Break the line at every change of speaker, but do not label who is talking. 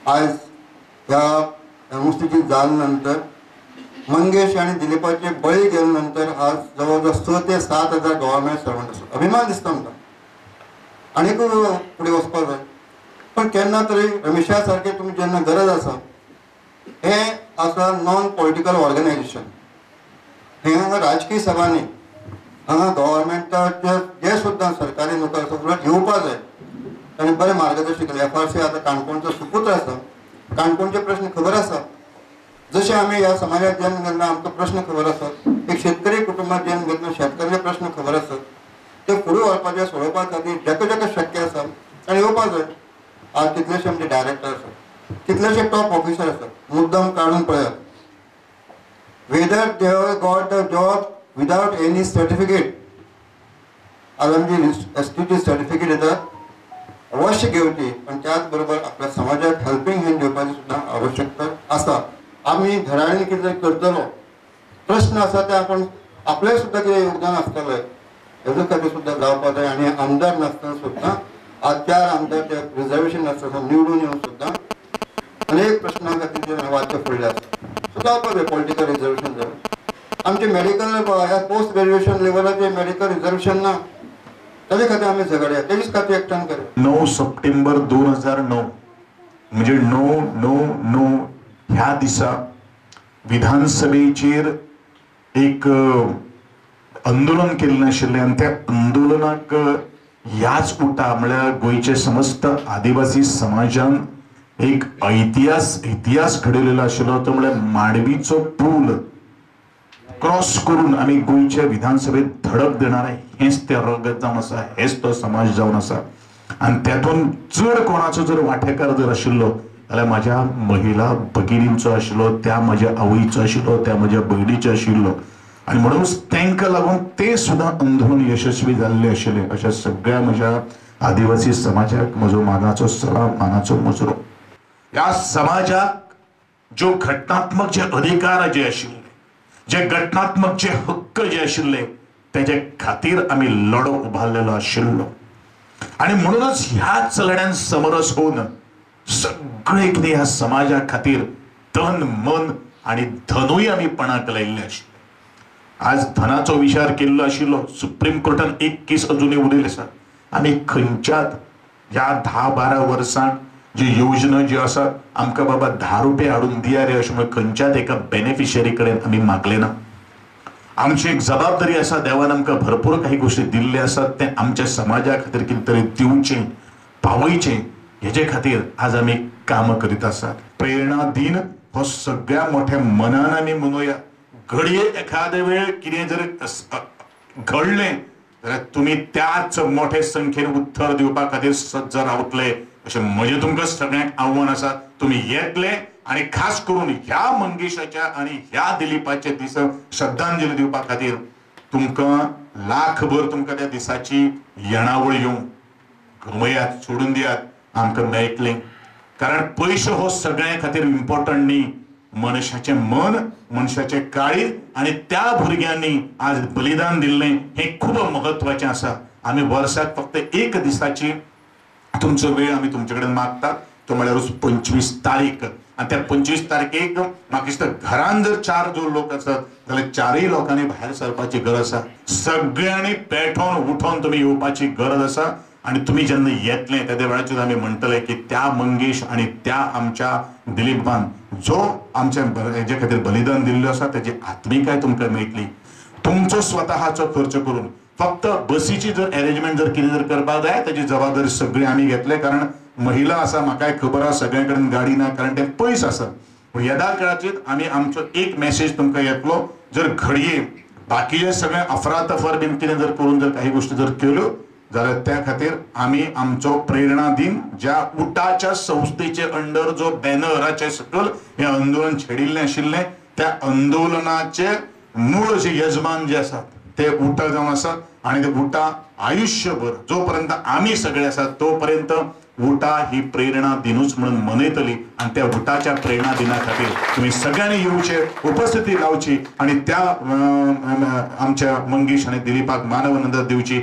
आयज ह्या एमओसीची जाले नंतर मंगेश आनी दिलीपाचे बळी गेले नंतर आज जवळ जवळ 6 ते 7 हजार गव्हर्मेंट सर्वंट आसा. अभिमान दिसता आमकां, आनीक फुडें वचपाक जाय. पण केन्ना तरी रमेशा सारके तुमी जेन्ना गरज आसा, हें आसा नॉन पॉलिटिकल ऑर्गनायजेशन, हें हांगा राजकीय सभा न्ही, हांगा गव्हर्मेंटाचे जे सुद्दां सरकारी नोकर आसा उलट येवपा जाय आनी बरें मार्गदर्शन केलें. एफआरसी आतां काणकोणचो सुपुत्र आसा, काणकोणचे प्रश्न खबर आसा. जशें आमी ह्या समाजात जन्म घेतना आमकां प्रश्न खबर आसा, एक शेतकरी कुटुंबात जन्म घेतना शेतकऱ्याचे प्रश्न खबर आसा, ते फुडें व्हरपाचे सोडोवपा खातीर जेका जेका शक्य आसा आनी येवपा जाय. आज कितलेशे आमचे डायरेक्टर आसात, कितलेशे टॉप ऑफिसर आसात, मुद्दम काडून पळयात, whether they have got the job without any certificate. आज आमची एसटीची सर्टिफिकेट येतात अवश्य घेवची, पण त्याच बरोबर आपल्या समाजाक हेल्पिंग हँड दिवपाची सुद्दां आवश्यकता आसा. आमी घरांनी कितें तरी करतलो प्रश्न आसा ते आपण आपलें सुद्दां कितें योगदान आसतलें हेजो खातीर सुद्दां जावपा जाय. आनी आमदार नासतना सुद्दां आज 4 आमदार ते रिजर्वेशन नासतना निवडून येवन सुद्दां अनेक प्रश्नां खातीर ते वाचा फोडले आसा. सो जावपा जाय पॉलिटिकल रिजर्वेशन जाय. आमचे मेडिकल ह्या पोस्ट ग्रॅज्युएशन लेवलाचे मेडिकल रिजर्वेशन ना, ताजे खातीर आमी झगडया, तेजेच खातीर एकठांय करया.
9 सप्टेंबर 2009 म्हणजे 9/9/9 ह्या दिसा विधानसभेचेर एक आंदोलन केल्लें आशिल्लें आनी त्या आंदोलनाक ह्याच उटा म्हळ्यार गोंयचे समस्त आदिवासी समाजान एक इतिहास घडयलेलो आशिल्लो. तो म्हळ्यार मांडवीचो पूल क्रॉस करून आमी गोंयच्या विधानसभेत धडक देणार हेंच तें रगत जावन आसा, हेच तो समाज जावन आसा. आनी तातूंत चड कोणाचो जर वांटेकार जर आशिल्लो जाल्यार म्हाज्या महिला भगिनींचो आशिल्लो, त्या म्हज्या आवयचो आशिल्लो, त्या म्हज्या भयणीचो आशिल्लो. आनी म्हणूनच तांकां लागून तें सुद्दां आंदोलन यशस्वी जाल्लें आशिल्लें. अशा सगळ्या म्हज्या आदिवासी समाजाक म्हजो मानाचो सलाम, मानाचो मुजरो. ह्या समाजाक ज्यो घटनात्मक जे अधिकार जे आशिल्ले, जे घटनात्मक जे हक्क जे आशिल्ले तेजे खातीर आमी लढो उबारलेलो आशिल्लो. आनी म्हणूनच ह्या चलण्यान समरस होवन सगळे कितें ह्या समाजा खातीर तन मन आनी धनूय आमी पणाक लायिल्ले आशिल्ले. आज धनाचो विचार केल्लो आशिल्लो. सुप्रीम कोर्टान एक केस अजुनूय उरयली आसा. आमी खंयच्याच ह्या 10-12 वर्सांत जी योजना जी आसा आमकां बाबा 10 रुपया हाडून दिया रे अशें म्हणून खंयच्याच एका बेनिफिशरी कडेन आमी मागले ना. आमची एक जबाबदारी आसा, देवान आमकां भरपूर काही गोश्टी दिल्ल्यो आसात, तें आमच्या समाजा खातीर कितें तरी दिवचें, पावयचें, हेजे खातीर आज आमी काम करीत आसात. प्रेरणा दिन हो सगळ्या मोठ्या मनान आमी मनोवया. घडये एखादे वेळ कितें जर घडलें जाल्यार तुमी त्याच मोठे संख्येन उत्तर दिवपा खातीर सज्ज रावतले अशें म्हजें तुमकां सगळ्यांक आव्हान आसा. तुमी येतले आनी खास करून ह्या मंगेशाच्या आनी ह्या दिलीपाच्या दिसा श्रद्धांजली दिवपा खातीर तुमकां लाखभर तुमकां त्या दिसाची येणावळ येवं. गमयात, सोडून दियात, आमकां मेळटलें. कारण पयशे हो सगळ्यां खातीर इम्पॉर्टंट न्ही, मनशाचें मन, मनशाचें काळीज आनी त्या भुरग्यांनी आज बलिदान दिल्लें हें खूब म्हत्वाचें आसा. आमी वर्साक फक्त एक दिसाची तुमचो वेळ आमी तुमचे कडेन मागतात, तो म्हळ्यारूच 25 तारीख. आनी त्या 25 तारखेक म्हाका दिसता घरान जर 4 जो लोक आसात जाल्यार 4 लोकांनी भायर सरपाची गरज आसा. सगळ्यांनी पेटोवन उठोवन तुमी येवपाची गरज आसा. आनी तुमी जेन्ना येतले त्या वेळाचेर आमी म्हणटले की त्या मंगेश आनी त्या आमच्या दिलीपान जो आमच्या हेजे खातीर बलिदान दिल्लें आसा तेजी आत्मिकाय तुमकां मेळटली. तुमचो स्वतःचो खर्च करून फक्त बसीची जर एरेंजमेंट जर कितें जर करपाक जाय तेजी जबाबदारी सगळी आमी घेतले. कारण महिला आसा, म्हाकाय खबर आसा सगळ्यां कडेन गाडी ना, कारण तें पयस आसा. पूण येदा काळाचेर आमी आमचो एक मॅसेज तुमकां येतलो, जर घडये बाकीचे सगळे अफरातफर बीन कितें जर करून जर काही गोश्टी जर केल्यो जाल्यार त्या खातीर आमी आमचो प्रेरणा दिन ज्या उटाच्या संस्थेचे अंडर जो बॅनराचे सकयल हें आंदोलन छेडिल्लें आशिल्लें त्या आंदोलनाचे मूळ जे यजमान जे आसात ते उटा जावन आसा. आनी ते उटा आयुष्यभर जोपर्यंत आमी सगळे आसात तोपर्यंत उटा ही प्रेरणा दिनूच म्हणून मनयतली. आनी त्या उटाच्या प्रेरणा दिना खातीर तुमी सगळ्यांनी येवचे, उपस्थिती लावची आनी त्या आमच्या मंगेश आनी दिलीपाक मानवंदना दिवची.